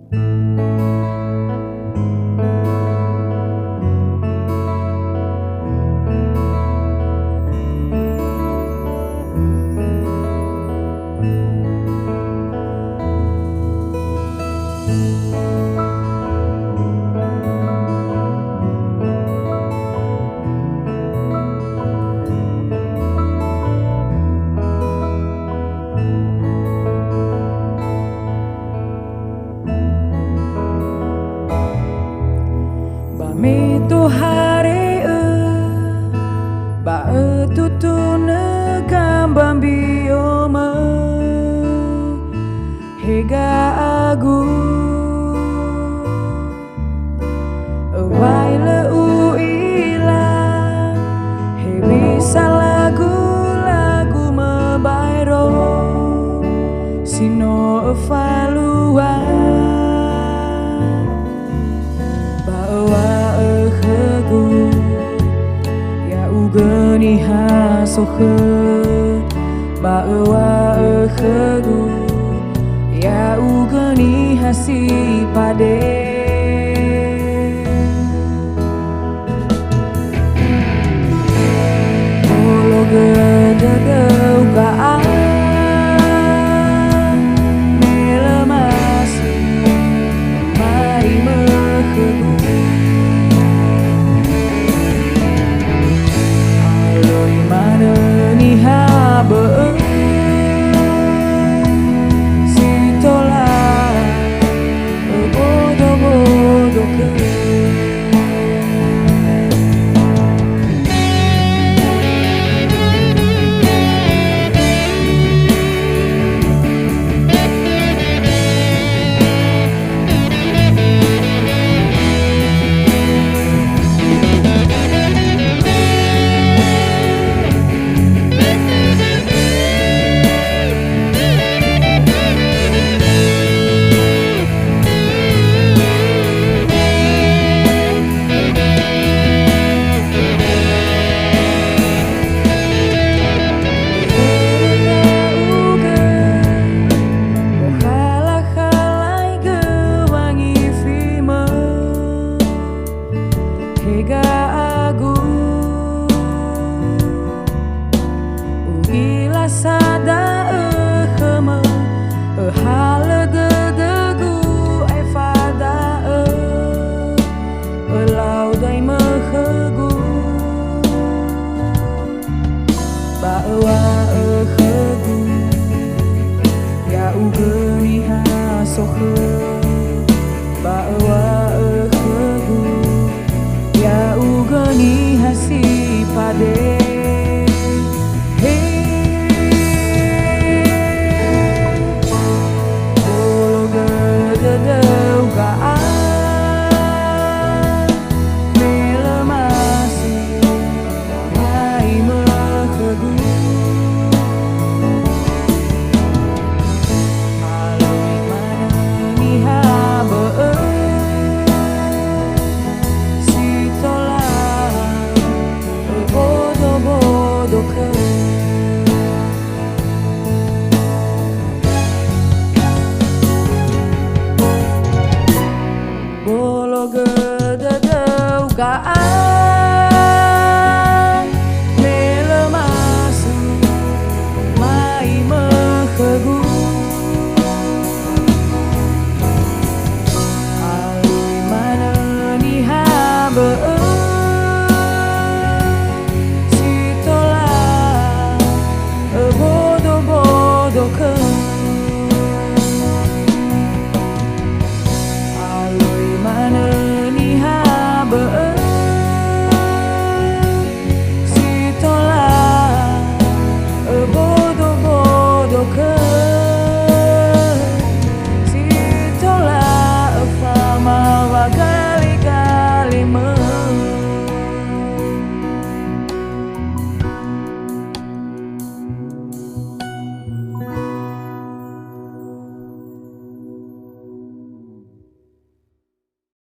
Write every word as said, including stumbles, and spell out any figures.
Ba me tohare'ö, ba ötutunö gamba mbiomö, he ga'agu. Öwae lö u'ila, hewisa lagu-lagu möbaero, si no öfalua. Ba öŵa'ö khögu, ya'ugö niha sokhö. Ba öŵa'ö khögu, ya'ugö niha si pade. Bologö dödöu ga'a, me lö masi mai mökhögu. Alöi manö niha bö'ö, si tola öbodo-bodo khö. Hega'agu, u'ila sa da'ö khömö, öhalö dödögu aefa da'ö, ölau daimö khögu, ba öŵa'ö khögu, ya'ugö niha sokhö.